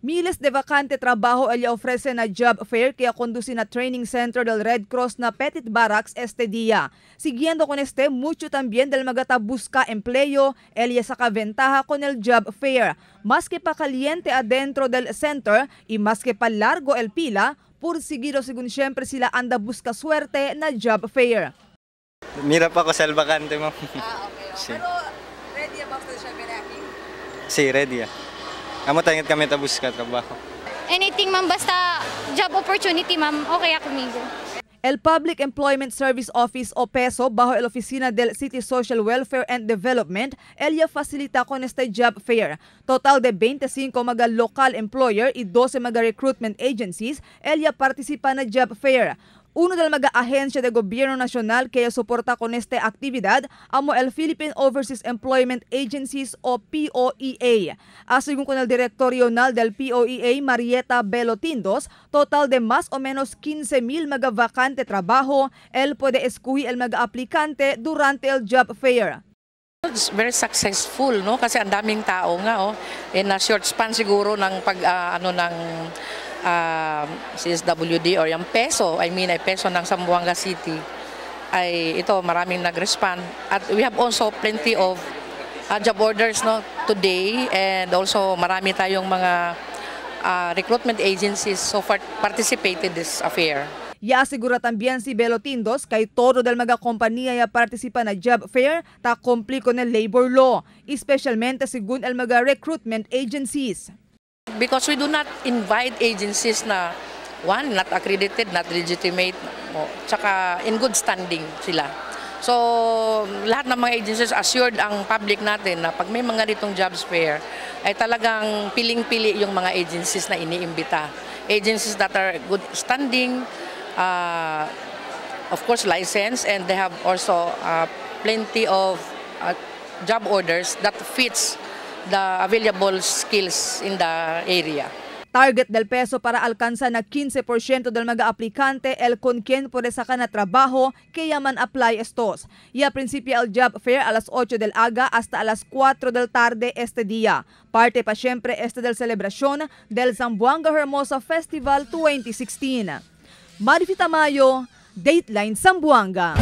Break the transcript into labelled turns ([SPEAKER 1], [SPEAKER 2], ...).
[SPEAKER 1] Miles de vacante trabajo el ofrece na job fair que conduce na training center del Red Cross na Petit Barracks este día. Siguiendo con este, mucho también del magata busca empleo, el saca ventaja con el job fair. Más que pa caliente adentro del center y más que pa largo el pila, por seguido según siempre sila anda busca suerte na job fair.
[SPEAKER 2] Mira pa ko sa el vacante mo.
[SPEAKER 1] Ah, okay.
[SPEAKER 2] Sí.
[SPEAKER 1] Pero ready ba usted siya aquí?
[SPEAKER 2] Sí, ready. Amo tayong kami ta busca trabajo.
[SPEAKER 3] Anything ma'am, basta job opportunity ma'am, okay ako migo.
[SPEAKER 1] El Public Employment Service Office o PESO bajo el Oficina del City Social Welfare and Development, ella facilita con este job fair. Total de 25 mga local employer y 12 mga recruitment agencies, ella participa na job fair. Uno del mga ahensya de gobierno nacional que soporta con esta actividad amo el Philippine Overseas Employment Agencies o POEA. Según con el director regional del POEA, Marieta Belo Tindos, total de más o menos 15,000 mga vacante trabajo, él puede escoger el mga aplicante durante el job fair.
[SPEAKER 4] It's very successful, no? Kasi ang daming tao nga, oh. In a short span siguro ng pag ano ng CSWD or yung PESO, I mean ay PESO ng Zamboanga City, ay ito maraming nag-respond. At we have also plenty of job orders, no, today, and also marami tayong mga recruitment agencies so far participated this affair.
[SPEAKER 1] Yasigura también si Belo Tindos kay todo del mga kompanya ya participa na job fair ta cumpli con el labor law, especialmente según el mga recruitment agencies.
[SPEAKER 4] Because we do not invite agencies na one, not accredited, not legitimate, o, tsaka in good standing sila. So, lahat ng mga agencies assured ang public natin na pag may mga ditong jobs fair, ay talagang piling-pili yung mga agencies na iniimbita. Agencies that are good standing, of course licensed, and they have also plenty of job orders that fits the available skills in the area.
[SPEAKER 1] Target del PESO para alcanzar na 15% del mga aplikante el con quien puede sacar na trabajo que yaman apply estos. Y a principio el job fair a las 8 del aga hasta a las 4 del tarde este día. Parte pa siempre este del celebración del Zamboanga Hermosa Festival 2016. Marifi Tamayo, Dateline Zamboanga.